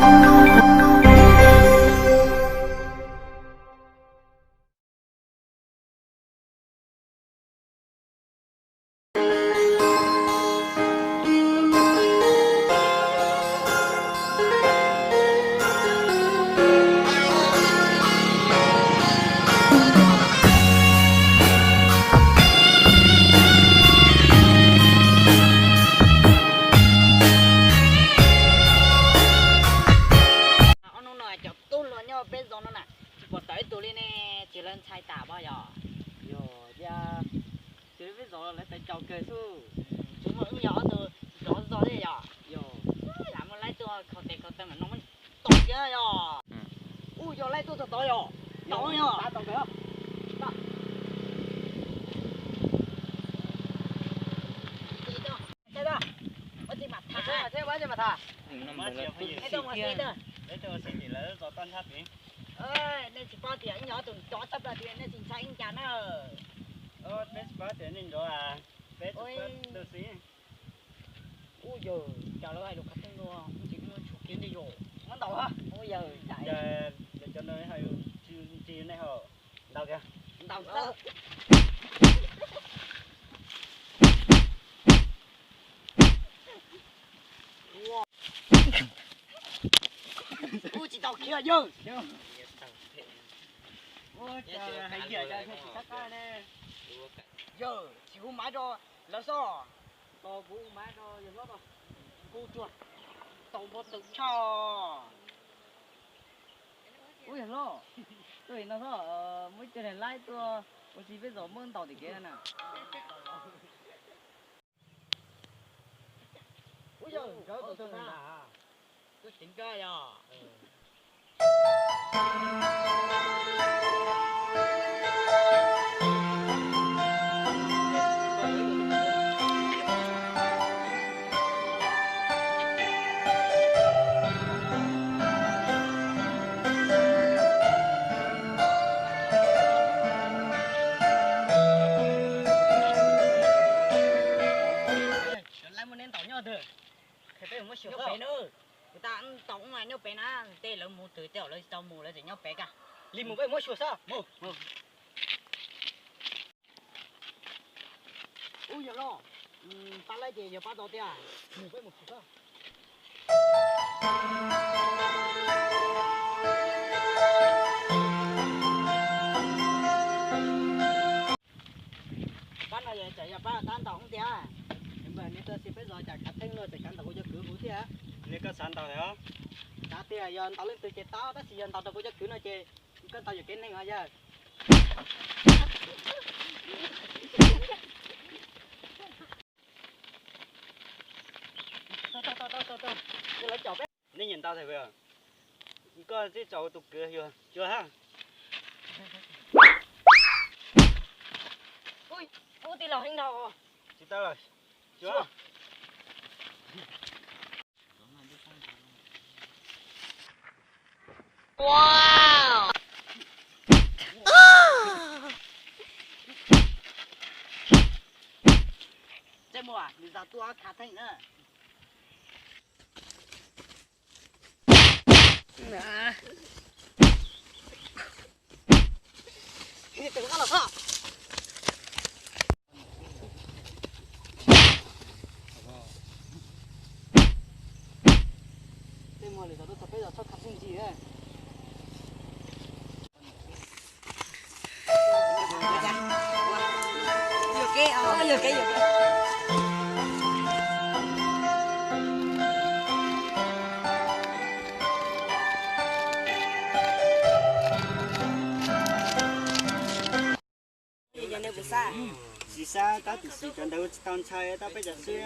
Ob hnub no cov tub hluas nyob peb zos no na, tsis pom tawm ib tug li ne, tsis lawv ntshai tas pob yog? Yog tias tsis li peb zos lawv tais caus kawg xwb. Tsis muaj wb yog ob tug zov zog thiab yog? Yog. Lam muaj laib tuaj kho tes kho taw mam no tom kiag yog. Ub, yog laib tuaj txog tod yog. Tau yog. Nej tsis paub tias ib nyuag tus nrov tshaj plaws tias nej tsis ntshai ib ncas na. Peb tsis paub tias nej nrov, peb tsis paub tus xwb. Ub, yawg, cas lawv hais lus khav theeb no, ub, tsis muaj tshuaj kiag li yog. Muab ntaus, ub, yawg, cas cov no hais tsis ntsis nej ho ntaus kiag. Ntaus xwb. Ub, tsis tau khiav yawg. Yawg, tsis hu maiv rau lawv xwb. Tos kuv hu maiv rau yawg hlob, hu tsuag, tau npau taws tshaj. Ub, yawg hlob, tuaj no xwb, muaj ib co niag laib tuaj ua si peb zos muab ntaus tim kev na. Ub, yawg, nkawd tus twg na? Tuaj ceev kawg yog. Laib muaj neb ntaus nyob twg? Qhia peb mus muab xyuas xwb. Kuv tab tom ub mas nyob pem na, tej lawv mus twg tej lawv tsis tau mus lawv tseem nyob pem kag. Li mus peb muab xyuas xwb. Ub, yawg hlob, pab laib ces yog pab tau tiag, mus peb mus xyuas xwb. Pab no yog tseem yog pab tab ntaus ub tiag. Npawg, neb tuaj si peb zos cas khav theeb luaj tseem kav ntaus kuv cov kwv huv thiab. Neb koj xav ntaus thiab? Xav tias yog ntaus leej twg ces tau, tab sis yog ntaus rau kuv cov kwv no ces koj ntaus yuam kev neeg os yawg. Neb nyiam ntaus thiab, koj twb tso tus kwv yug cuag hab. Ub, tij laug heev dhau. Tsis tau lawm, cuag. Tej muag nws zas tuaj khav theeb na. Tej muag lwm zaus tuaj txog peb zos txhob khav theeb ntsis na. Tsis xav tab sis cov ntawd tsis tau ntshai tab peb cov xwb.